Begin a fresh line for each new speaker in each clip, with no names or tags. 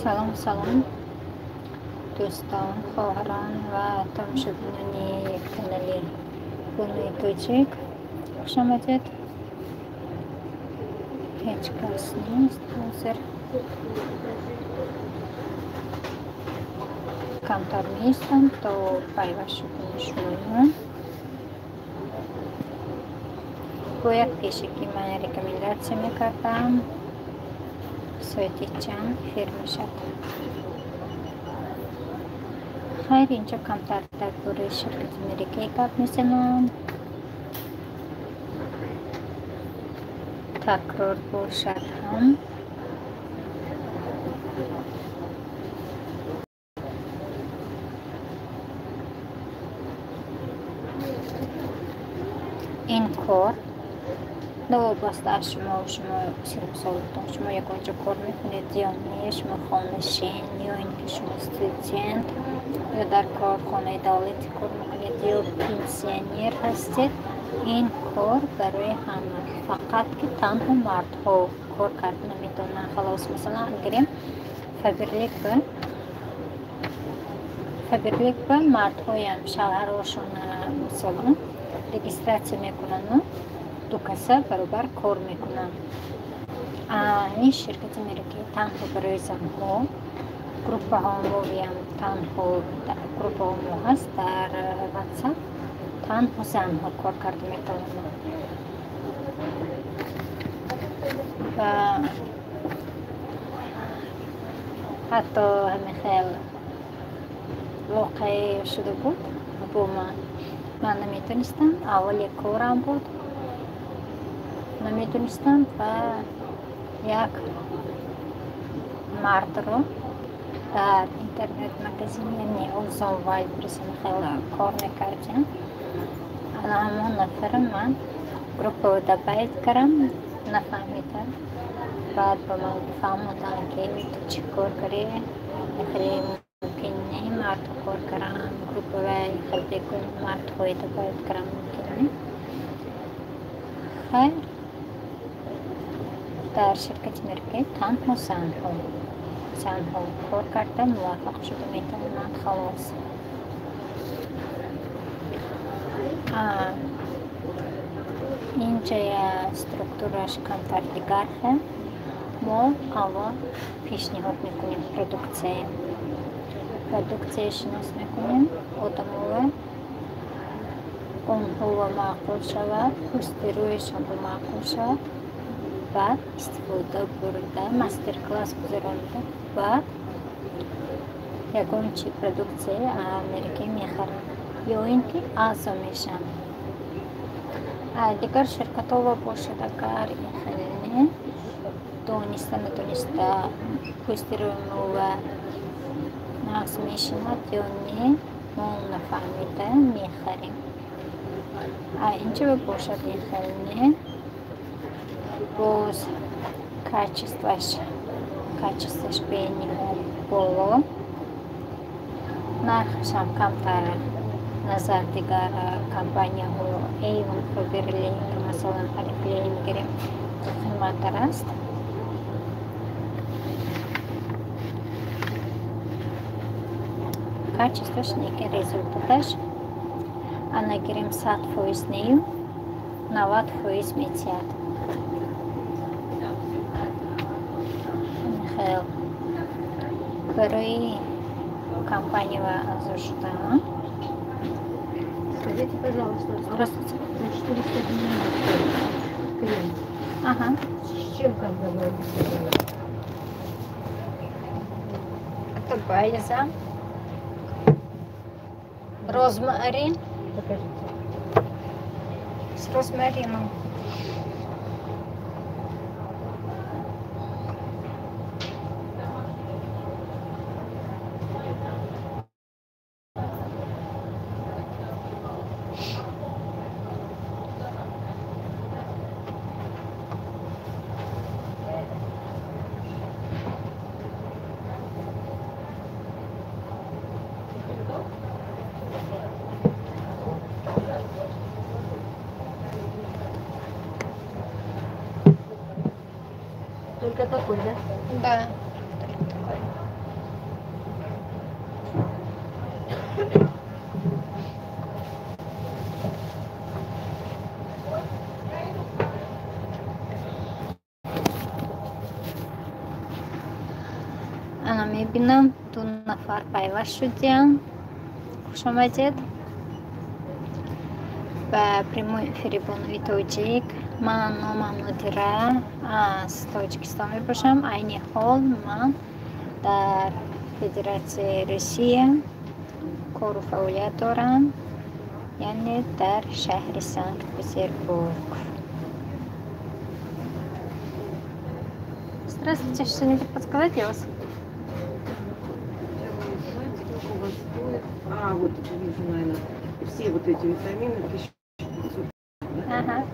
Салом, салом, дӯстон, хоҳарон ва тамошобинони канали Гулнуи Тоҷик, хушомадед. Ҳеҷ кас нест ҳозир, камтар меистам то пайваст шудани шумо. Бояд пешакӣ ман рекомендация мекардам, соати чанд эфир мешавад. Хайр, инҷо камтар дар бораи ширкати Mary Kay гап мезанам. Такрор бошад ҳам. Ин кор новобаста аз шумо, шумо синну шумо ягон ҷо кор мекунед ё не, шумо хонашин ё ин ки шумо студент ё дар корхонаи давлатӣ кор мекунед ё пенсионер ҳастед, ин кор барои ҳама. Фақат ки танҳо мардҳо кор карда наметавонанд. Халос, масалан, гирем Фаберлик ба мардҳоям шавҳарошон мисолан регистрация мекунанду ду каса баробар кор мекунанд. Ин ширкати Mary Kay танҳо барои занҳо, группаҳо мовиям танҳо группаҳо мо ҳаст дар WhatsApp, танҳо занҳо кор карда метавонанд. Ва ҳатто ҳамин хел воқеъ шуда буд бо ман. Ман наметонистам, аввал як корам буд, наметонистам ва як мардро Дар интернет-магазин, яъне Озон, Вайлдберриз хеле кор мекардем. Ана ҳамон нафара ман группаро добавить кардам, нафаҳмидам. Баъд ба ман фаҳмонданд, ки ту чӣ кор кардӣ, хеле мумкин не мардҳо кор кардан, группаи хеле бегуноҳ мардҳое добавить кардан мумкин не. Хайр, дар ширкати Мери Кэй танҳо занҳо кор карда муваффақ шуда метавонанд, халос. Инҷая структураш камтар дигар хел. Мо аввал пешниҳод мекунем продукция. Продукция шинос мекунем одамова, онҳоро маъқул шавад, пӯсти рӯяшонро маъқул шавад, баъд истифода бурда, мастер-класс гузаронида, баъд ягон чи продукцияи Мери Кэй мехаранд ё ин ки аъзо мешаванд. Дигар ширкатҳо бошад, агар ин хеле не, дониста надониста пӯсти рӯи мова нағз мешинад ё не, мо нафаҳмида мехарем. Инҷо бошад ин хеле не, боз качествоаш бениҳоят боло, нархашам камтар назар дигар компанияҳо, Avon, Faberlic, масалан Oriflame гирем, қиматтар аст. Качествоаш неки, результаташ ана гирем 100% нею, 90% метиҳад. Хел барои компания аъзо шудан.
Скажите, пожалуйста,
здравствуйте.
На 490 крем.
Ага.
С чем когда вы объясняли?
Это бальзам. Розмарин.
Покажите.
С розмарином.
Только такой, да?
Да, только такой. Ана мебинам, ду нафар пайваст шудиям. Хуш омадед ба прямой эфири Бонуи Тоҷик. Ман номам Нодира, аз Тоҷикистон мебошам. Айни ҳол ман дар Федератсияи Русия кору фаъолият дорам, яъне дар шаҳри Санкт-Петербург. Здравствуйте, что-нибудь подсказать для вас?
А, вот вижу, наверное, все вот эти витамины, 1500.
Ага.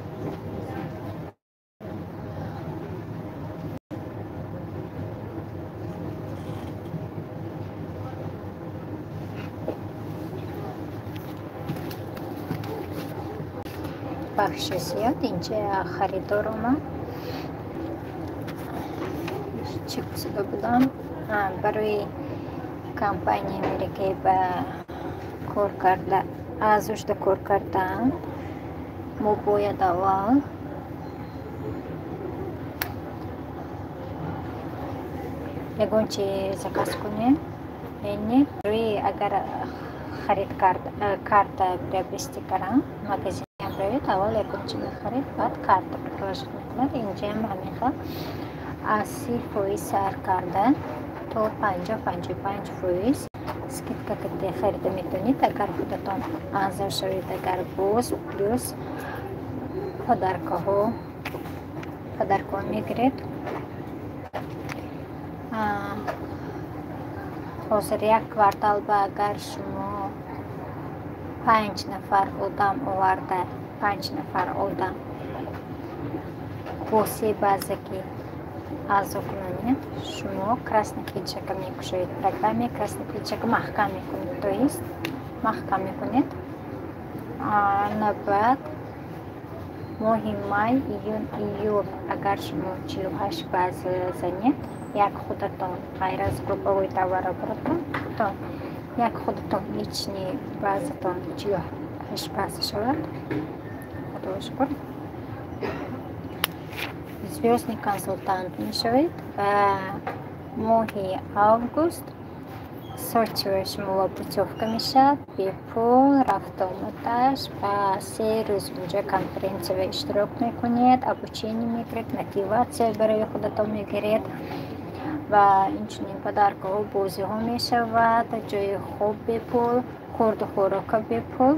Бахши зиёд инҷа харидор омад. Чӣ пурсида будам? Барои компанияи Мери Кэй ба кор карда, аъзо шуда кор кардан, мо бояд аввал ягон чи заказ кунем, яъне рӯи агар харид карта приобрести кардан, магазин равед, аввал ягон чи мехаред, баъд карта приложить мекунад. Инҷаам ҳамин хел аз 30% сар карда то 50-55% скидка кати харида метавонед, агар худатон аъзо шавед, агар боз плюс подаркаҳо мегиред. Ҳозир як квартал ба агар шумо 5 нафар одам оварда, 5 нафар одам бо се база ки аъзо кунонед, шумо красный пиджака мекушоед. Программе красный пиджака маҳкам мекунед, то есть маҳкам мекунед. На баъд моҳи май, июн, июл агар шумо 48 база занед, як худатон, ғайр аз групповой товарооборотон, як худатон личный базатон 48 база шавад, худо шукр, звёздный консультант мешавед. Ва моҳи август Сочиро шумо путёвка мешавад бепул, рафтуомадаш, ва 3 рӯз унҷо конференсияро иштирок мекунед, обучение мегиред, мотиватсия барои худатон мегиред ва инчунин подаркаҳо, бозиҳо мешавад, ҷои хоб бепул, хӯрду хӯрока бепул,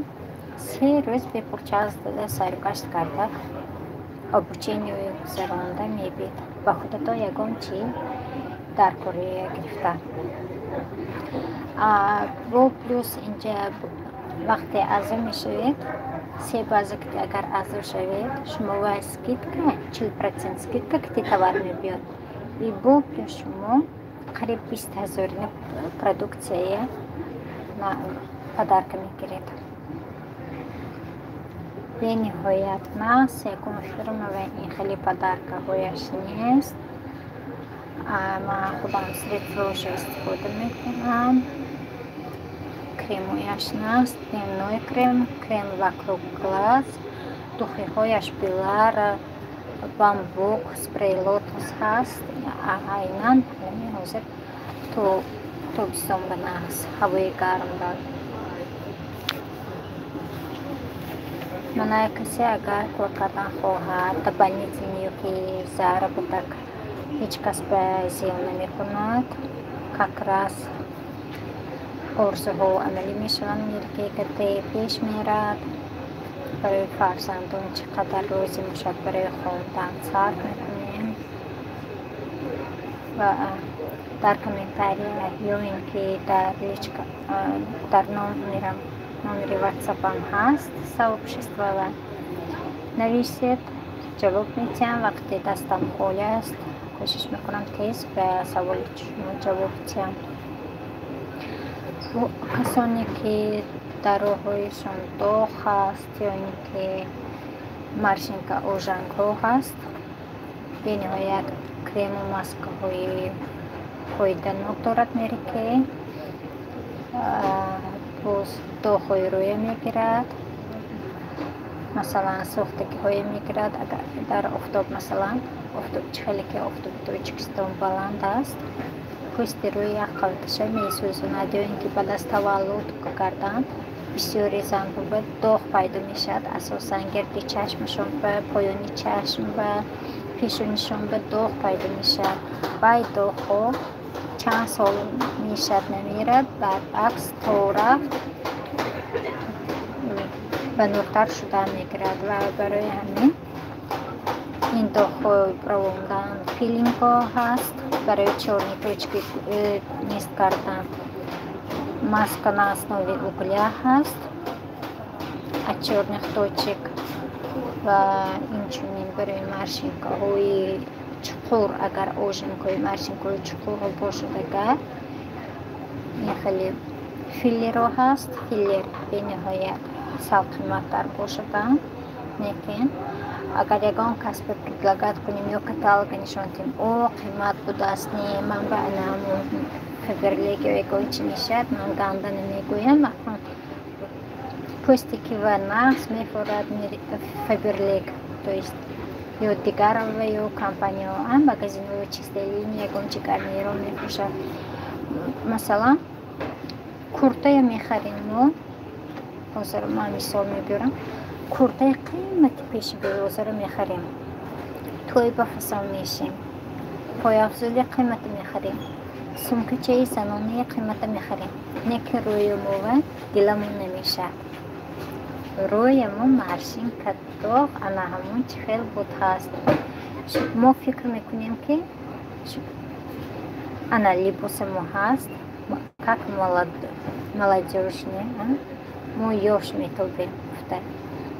3 рӯз бепул час дода сайргашт карда, обучение гузаронда мебед, ба худатон ягон чи дар корӣ гирифта. Бо плюс инҷа вақте аъзо мешавед, се база ки агар аъзо шавед, шумо ва скидка 40% скидка ки товар мебиёд, и бо плюс шумо қариб 20 ҳазорина продукция подарка мегиред. Бениҳоят нағз, ягон фирма ва ин хеле подаркаҳояш нест. Ман худам средствоша истифода мекунам. Кремояш нағз, дневной крем, крем вокруг глаз, духиҳояш Белара, бамбук, спрей лотос ҳаст. Айнан ҳамин ҳозир то тобистон ба нағз, ҳавои гарм дорад. Мана, касе агар кор кардан хоҳад, дополнительный ёки заработок, ҳеҷ кас ба зиён намекунад, как раз орзуҳо амалӣ мешаванд, миргегате пеш мерад. Барои фарзандон чӣ қадар лозим бошад, барои хондан сарф мекунем. Ва дар комментария ё ин ки дар личка, дар номерам, номери ватсапам ҳаст, сообществола нависед, ҷавоб медиҳам. Вақте дастам холӣ аст, кӯшиш мекунам тез ба саволи шумо ҷавоб диҳам. Касоне ки дар роҳҳояшон доғ ҳаст ё ин ки морщинка, ожангҳо ҳаст, бениҳоят крему маскаҳои фоиданок дорад Mary Kay. Боз доғҳои рӯя мегирад, масалан, сӯхтагиҳое мегирад. Агар дар офтоб, масалан, офтоб чӣ хеле ки офтоби Тоҷикистон баланд аст, пӯсти рӯи як қавташа месӯзонад, ё ин ки баъд аз таваллуд кардан бисёри занҳо ба доғ пайдо мешавад, асосан гирди чашмашон, ба поёни чашм ва пешонишон ба доғ пайдо мешавад. Вай доғҳо чанд сол мешавад, намерад, баръакс, то рафт ба нуртар шудан мегирад. Ва барои ҳамин ин доғҳо равондан пилингҳо ҳаст, барои чёрные точки нест кардан маска на основе угля ҳаст от чёрных точек ва инчунин барои морщинкаҳои чуқур, агар ожинкҳои, морщинкаҳои чуқурро бошад, агар ин хеле филлерҳо ҳаст. Филлер бениҳоят сал қиматтар бошаданд, лекин агар ягон кас ба предлагать кунем ё каталога нишон диҳем, о, қимат будааст, не, ман ба анамо Фаберлик ё ягон чи мешавад, ман ганда намегӯям. Акнун пӯсте ки ва нағз мефорад Фаберлик, то есть ё дигар ва ё компанияҳо, магазинҳои Чистая линия, ягон чи Гарниеро мефурӯшад. Масалан, куртая мехарем мо ҳозир, ман мисол мебиёрам, куртаи қимати пеши бозорро мехарем, тӯй ба фасон мешем, пойафзули қимата мехарем, сумкачаи занонаи қимата мехарем, не ки рӯи мова диламон намешавад, рӯямо морщинка, доғ ана ҳамон чӣ хел буд ҳаст. Мо фикр мекунем, ки ана либоси мо ҳаст. Как молодежь, мо ёш метобем гуфта.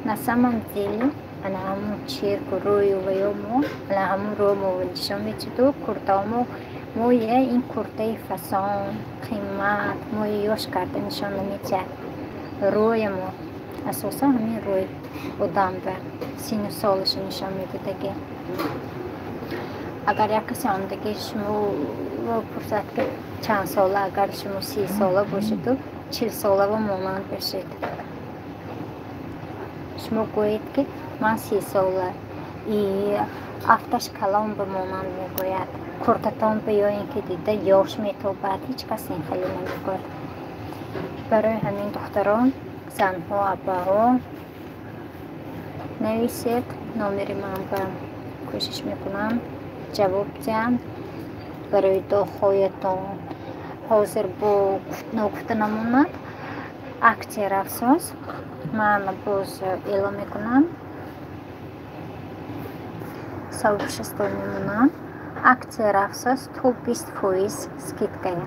На самом деле ана ҳамун чирку рӯю ва ё мо ана ҳамун рӯмо нишон метиду куртаомо моя ин куртаи фасон қимат мои ёш карда нишон наметиҳад. Рӯямо асосан ҳамин рӯй одам ба сину солаша нишон медодаги. Агар як касе омадаги шумо пурсад, ки чанд сола, агар шумо 30 сола бошеду 40 солава монанд бошед, шумо гӯед, ки ман 30 сола, и афташ калон ба монанд мегӯяд, куртатон ба ё ин ки дида ёш метобад, ҳеҷ кас ин хеле намегӯяд. Барои ҳамин, духтарон, занҳо, абаҳо, нависед номери ман ба, кӯшиш мекунам ҷавоб диҳам барои доғҳоятон. Ҳозир бо ногуфта намонад, акция рафсоз, ман боз эълон мекунам, сообщество мемонам. Акция рафсоз, то 20% скидка я.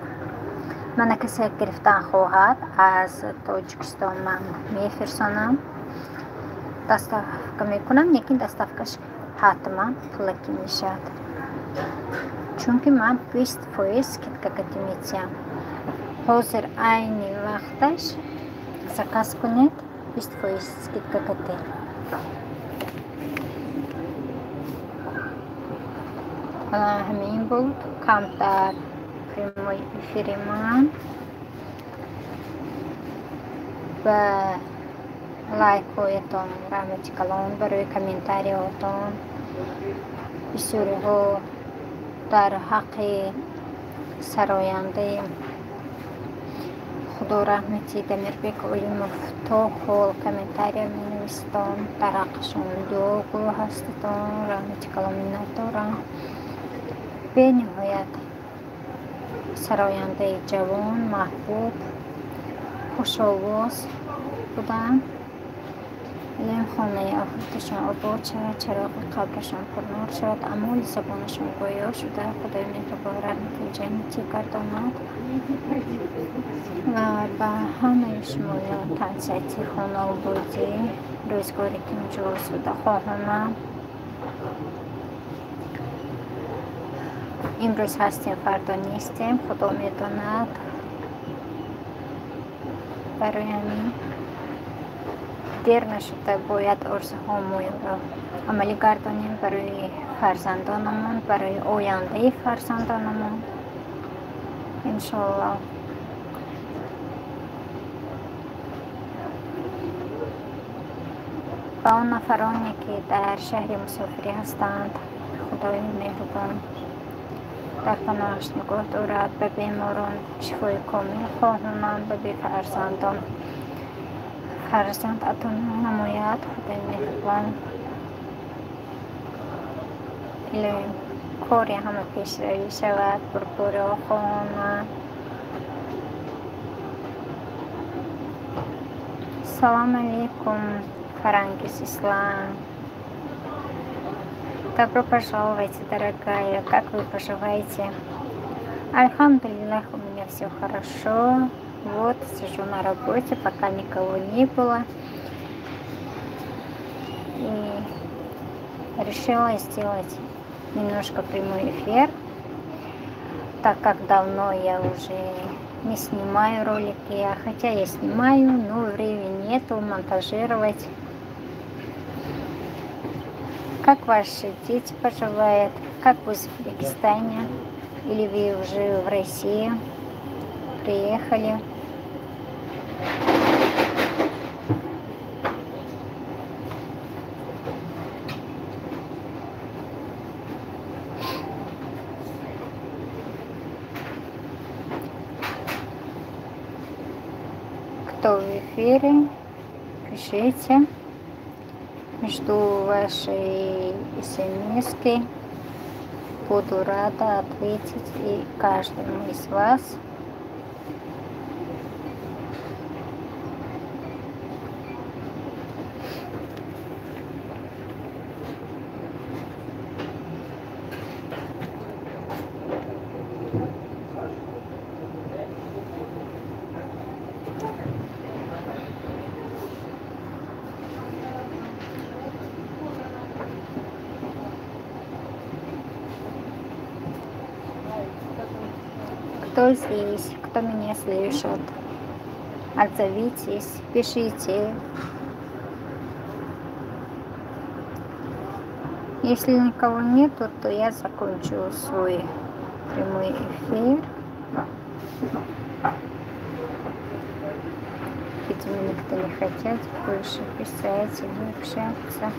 Мана, касе гирифтан хоҳад, аз Тоҷикистон ман мефирсонам, доставка мекунам, лекин доставка ш ҳатман пулакӣ мешавад, чунки ман 20% скидка кати метиҳам. Ҳозир айни вақташ заказ кунед, 20% скидка кати. Ҳамин буд камтар прямой эфири ман. Ба лайкҳоятон раҳмати калон, барои комментариҳотон. Бисёриҳо дар ҳаққи сарояндаи худо раҳмати Дамирбек Олимов то ҳол комментария менависитон, дар ҳаққашон дуогӯ ҳаститон. Раҳмати калон, миннатдорам. Бениҳоят сарояндаи ҷавон, маҳбуб, хушовоз буданд. Илоҳим хонаи охираташон обод шавад, чароғи қабрашон пурнур шавад, аъмоли забонашон гӯё шуда, Худои меҳрубон раҳмати ҷаннатӣ гардонад ва ба ҳамаи шумоён тансиҳати, хонаободӣ, рӯзгори тинҷу осуда хоҳонам. Имрӯз ҳастем, фардо нестем, Худо медонад. Барои ҳамин дер нашуда бояд орзуҳомонро амалӣ гардонем барои фарзандонамон, барои ояндаи фарзандонамон, иншоаллоҳ. Ба он нафароне, ки дар шаҳри мусофирӣ ҳастанд, Худои меҳрубон дар паноҳаш нигоҳ дорад. Ба беморон шифои комил хоҳонам, ба бефарзандон фарзанд ато намояд Худои меҳрубон. Илоҳим, кори ҳама пешравӣ шавад, бурдбориҳо хоҳонам. Салом алейкум, Фарангиз Ислам. Добро пожаловать, дорогая. Как вы поживаете? Альхамдулиллах, у меня все хорошо. Вот, сижу на работе, пока никого не было. И решила сделать немножко прямой эфир, так как давно я уже не снимаю ролики, а хотя я снимаю, но времени нету монтажировать. Как ваши дети поживают? Как в Узбекистане? Или вы уже в России приехали? Кто в эфире, пишите. Жду ваши смски. Буду рада ответить и каждому из вас. Кто здесь, кто меня слышит? Отзовитесь, пишите. Если никого нету, то я закончу свой прямой эфир. Видимо, никто не хотят больше писать или общаться.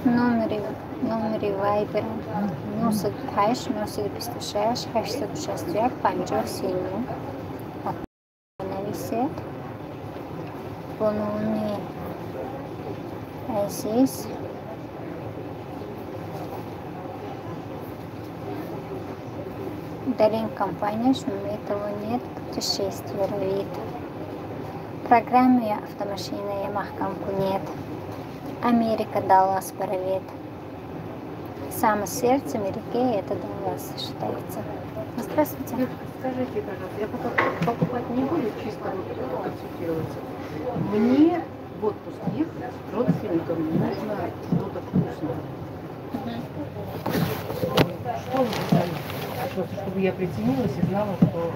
Номери Viber 98 926 861 57. Нависед. Бонуни азиз. Дар ин компания шумо метавонед путешествие равед. Программаи автомашинаи маҳкам кунед. Америка Даллас баравед. Самое сердце Америки это Даллас считается. Здравствуйте.
Скажите, пожалуйста, я пока покупать не буду, чисто консультироваться. Мне в отпуск ехать родственникам нужно что-то вкусное. Что вы советуете? Просто чтобы я приценилась и знала, что...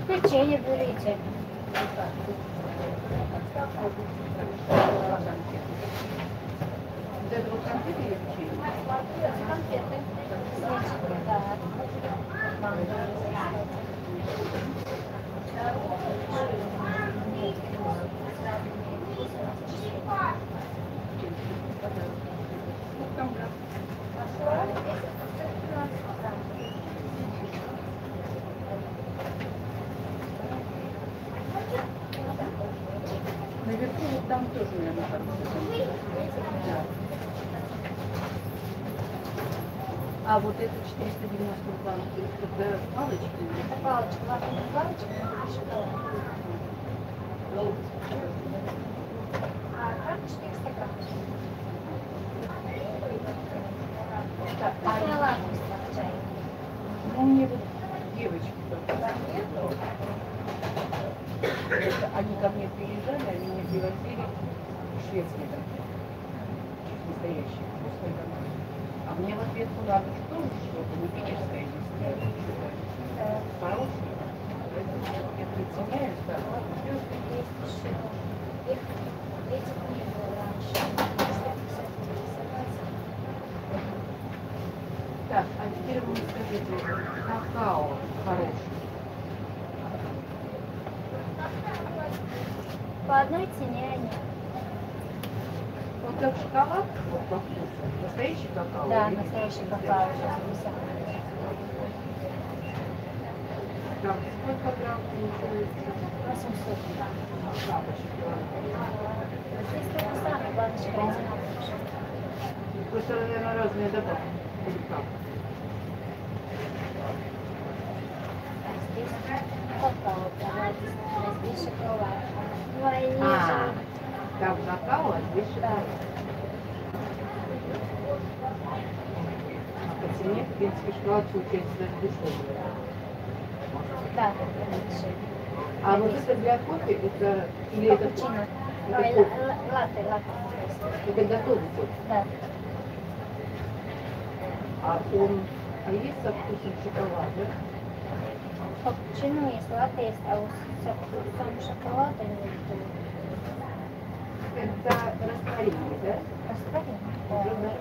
Печенье берите.
Вот это вот конфеты или печенье?
Конфеты. Да.
Наверху вот там тоже, наверное, хорошие. Да. А вот это 490 банки, это палочки?
Это палочка, вафельная палочка, это шоколад. А там 400 грамм. Вкусное лакомство к чаю.
Ну, мне вот девочки нету. Они ко мне приезжали, они мне привозили шведские конфеты. Настоящие, вкусные конфеты. А мне в ответку надо тоже что-то, не питерское, что-то хорошее. Поэтому я приценяюсь, да.
Есть еще. Их, этих не было раньше.
Так, а теперь вы мне скажите, какао хороший?
По одной цене они.
Вот как шоколад, вот по вкусу. Настоящий какао?
Да, настоящий какао.
Там сколько грамм получается?
800 грамм.
Шапочек.
Здесь то же самое, баночка одинаковая.
Просто, наверное, разные добавки. Или как?
А здесь какао, а здесь шоколад.
А, там какао, а здесь шоколад. А по цене, в принципе, шоколад получается даже дешевле.
Да, лучше.
А вот это для кофе, это или это
капучино?
Это кофе.
Латте, латте.
Это готовый кофе?
Да.
А он, а есть со вкусом шоколада?
Капучино есть, латте есть, а со вкусом шоколада нет.
Это растворимый, да?
Растворимый, да.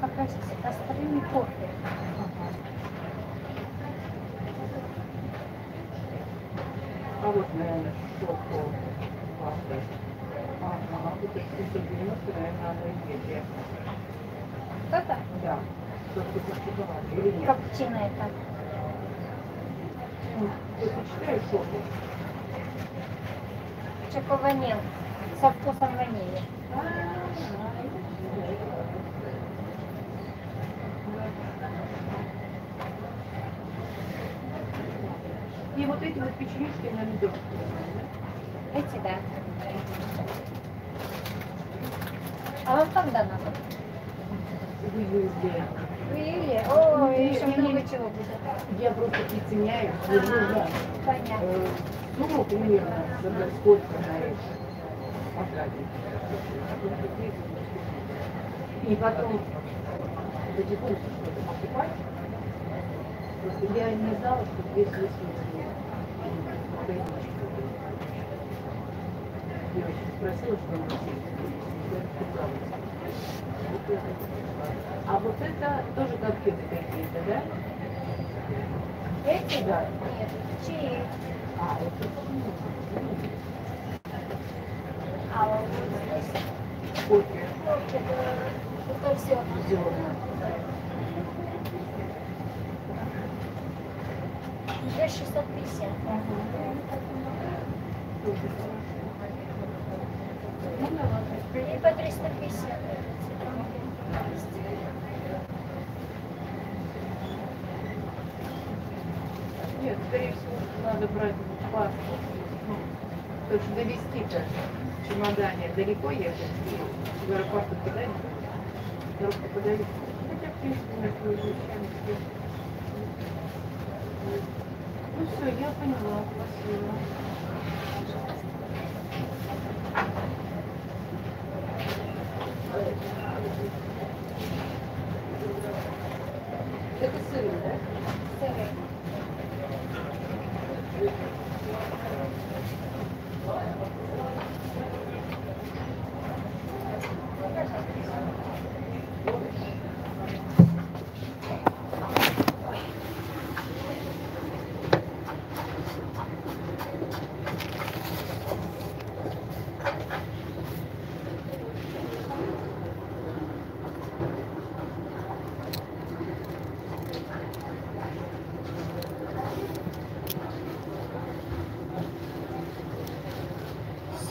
Как раз растворимый кофе.
Ага. А вот, наверное, шоколад. Ага, это 690, наверное, оно и есть.
Что-то?
Да. Со вкусом шоколада или нет?
Капучино это.
Ну, ты читаешь шоку?
Чоко-ваниль. Со вкусом ванили.
эти вот печенюшки, наверное, дорого, да?
Эти, да. А вам когда надо?
В июле.
В июле? О, еще много чего будет.
Я просто приценяюсь. Нужно
понятно.
Сумму примерно собрать, сколько на это потратить. И потом потихоньку что-то покупать. Просто я не знала, что здесь есть магазинчик. Девочка спросила, что у нас есть. А вот это тоже конфеты какие-то, да?
Эти?
Да.
Нет, чаи.
А, это
А вот здесь
кофе.
Кофе, да. Это все.
Зерна.
Здесь 650. И по 350.
Нет, скорее всего, надо брать паспорт. Ну, потому что довести-то в чемодане далеко ехать, и в аэропорту подают, коробку подают. Хотя, в принципе, мы вещами все. Ну все, я поняла, спасибо. Это сыры, да?
Сыры.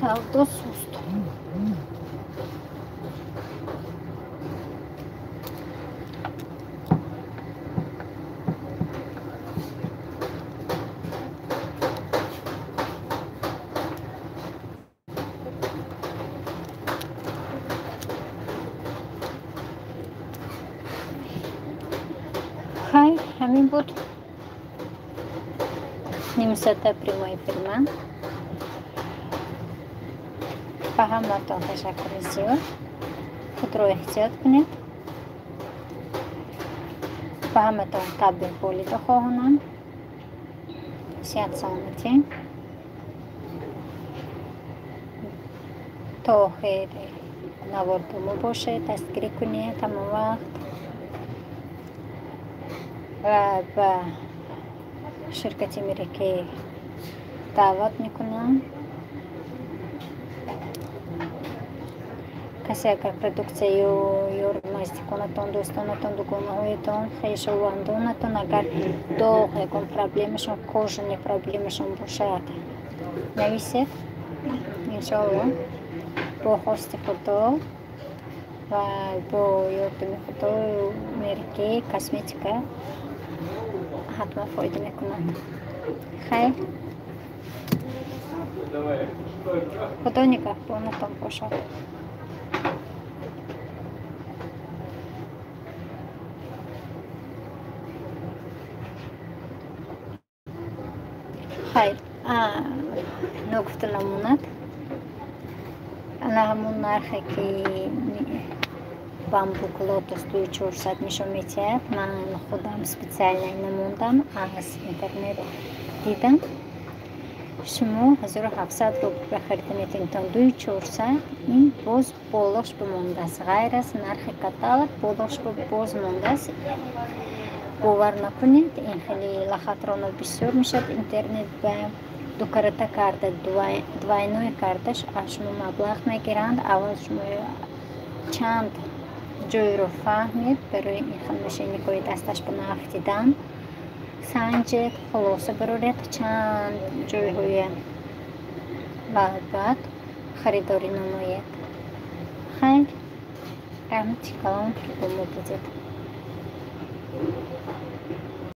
Савдо суст. Хайр, ҳамин буд нимсоата прямой эфир ман. Ба ҳаматон ташаккури зиёд. Худро эҳтиёт кунед. Ба ҳаматон табъи болида хоҳонам. Сиҳат саломатӣ. То охири навор бо мо бошед, дастгирӣ кунед ҳама вақт ва ба ширкати Мери Кей даъват мекунам. Касе агар продукция ё наздиконатон, дӯстонатон, дугонаҳоятон, хешовандонатон агар доғ ягон проблемашон, кожаный проблемашон бошад, нависед. Иншоалло бо хости Худо ва бо ёрдами Худо Мери Кей косметика ҳатман фоида мекунад. Хайр, Худо нигаҳбонатон бошад. Хайр, ногуфта намонад. Ана ҳамон нархе ки бамбук лотос 2400 нишон медиҳад, ман худам специально намондам, аз интернет дидам. Шумо 1700 рубл бихарида метавонед. 2400 ин боз болош бимондааст. Ғайр аз нархи каталог болош боз мондааст. Бовар накунед, ин хеле лохотронҳо бисёр мешавад. Интернет ба дукарата карда, двойной кардаш аз шумо маблағ мегиранд. Аввал шумо чанд ҷойро фаҳмед барои ин хел мошенникҳои дасташ ба наафтидан, санҷед, хулоса бароред чанд ҷойҳоя ва баъд харидорӣ намоед. Хайр, раҳмати калон, ки бо мо будед.